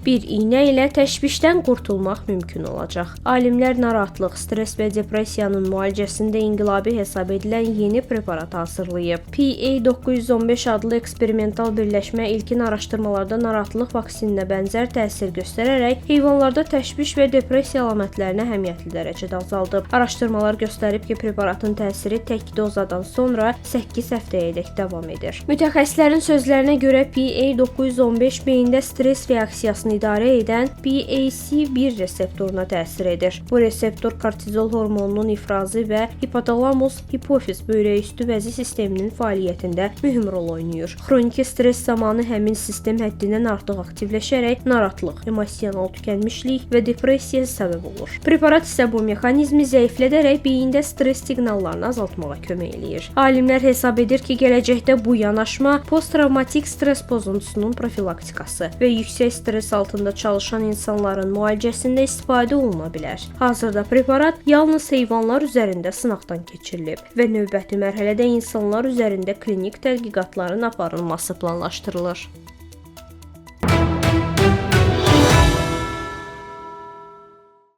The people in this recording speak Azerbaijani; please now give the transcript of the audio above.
Bir iynə ilə təşvişdən qurtulmaq mümkün olacaq. Alimlər narahatlıq, stres və depressiyanın müalicəsində inqilabi hesab edilən yeni preparat hazırlayıb. PA915 adlı eksperimental birləşmə ilkin araşdırmalarda narahatlıq vaksininə bənzər təsir göstərərək heyvanlarda təşviş və depressiya əlamətlərini əhəmiyyətli dərəcədə azaldıb. Araşdırmalar göstərib ki, preparatın təsiri tək dozadan sonra 8 həftəyədək davam edir. Mütəxəssislərin sözlərinə görə PA915 beyində stres reaksiyasını idarə edən PAC1 reseptoruna təsir edir. Bu reseptor kortizol hormonunun ifrazı və hipotalamus hipofiz böyrəküstü vəzi sisteminin fəaliyyətində mühüm rol oynayır. Xroniki stres zamanı həmin sistem həddindən artıq aktivləşərək narahatlıq, emosional tükənmişlik və depressiyaya səbəb olur. Preparat isə bu mexanizmi zəiflədərək beyində stres siqnallarını azaltmağa kömək eləyir. Alimlər hesab edir ki, gələcəkdə bu yanaşma posttravmatik stres pozuntusunun profilaktikası və yüksək stres altında çalışan insanların müalicəsində istifadə oluna bilər. Hazırda preparat yalnız heyvanlar üzərində sınaqdan keçirilib və növbəti mərhələdə insanlar üzərində klinik tədqiqatların aparılması planlaşdırılır.